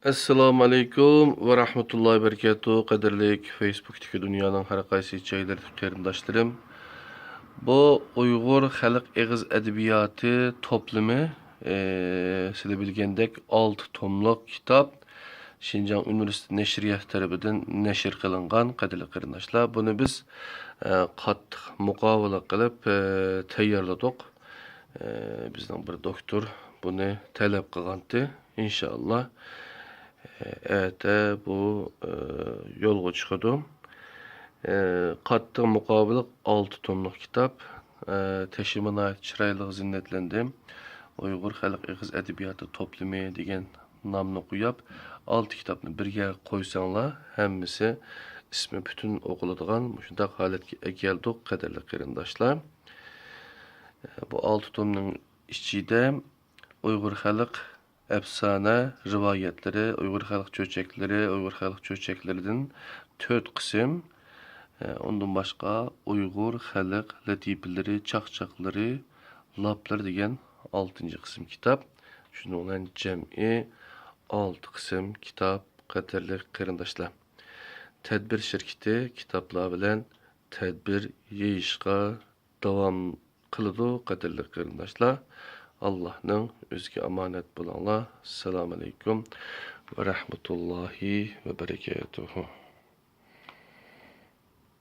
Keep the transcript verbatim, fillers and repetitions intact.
ئەسسالامۇ ئەلەيكۇم ۋە رەھمەتۇللاھى ۋە بەرىكاتۇھ. قەدىرلىك فېيسبۇكتىكى دۇنيانىڭ ھەر قايسى جايلىرىدىكى قېرىنداشلىرىم. بۇ ئۇيغۇر خەلق ئېغىز ئەدەبىياتى توپلىمى، ئى، سىلەر بىلگەندەك ئالتە توملۇق كىتاب شىنجاڭ ئۇنىۋېرسىتېتى نەشرىياتى تەرىپىدىن نەشر قىلىنغان، قەدىرلىك قېرىنداشلار. بۇنى بىز، ئە، قاتتىق مۇقاۋىلە قىلىپ، ئە، تەييارلىدۇق. ئە، بىزنىڭ بىر دوكتور بۇنى تەلەپ قىلغانتى. ئىنشائاللا، ئەتە بۇ، ئە، يولغا چىقىدۇ. ئە، قاتتىق مۇقاۋىلىق ئالتە توملۇق كىتاب. ئە، تېشىمۇ ناھايىتى چىرايلىق زىننەتلەندىم. ئۇيغۇر خەلق ئېغىز ئەدەبىياتى توپلىمى دېگەن نامنى قويۇپ، ئالتە كىتابنى بىرگە قويساڭلار، ھەممىسى ئىسمى پۈتۈن ئوقۇلىدىغان مۇشۇنداق ھالەتكە ئەكەلدۇق، قەدىرلىك قېرىنداشلار. ئە، بۇ ئالتە تومنىڭ ئىچىدە ئۇيغۇر خەلق ئەپسانە رىۋايەتلىرى، ئۇيغۇر خەلق چۆچەكلىرى، ئۇيغۇر خەلق چۆچەكلىرىدىن تۆت قىسىم، ئە، ئۇندىن باشقا ئۇيغۇر خەلق لەتىپىلىرى، چاقچاقلىرى، لاپلىرى دېگەن ئالتىنچى قىسىم كىتاب. شۇنىڭ بىلەن جەمئىي ئالتە قىسىم كىتاب، قەدىرلىك قېرىنداشلار. تەدبىر شىركىتى كىتابلار بىلەن تەدبىر يېيىشقا داۋام قىلىدۇ، قەدىرلىك قېرىنداشلار. ئاللاھنىڭ ئۆزىگە ئامانەت بولۇڭلار. ئەسسالامۇ ئەلەيكۇم ۋە رەھمەتۇللاھى ۋە بەرىكاتۇھۇ.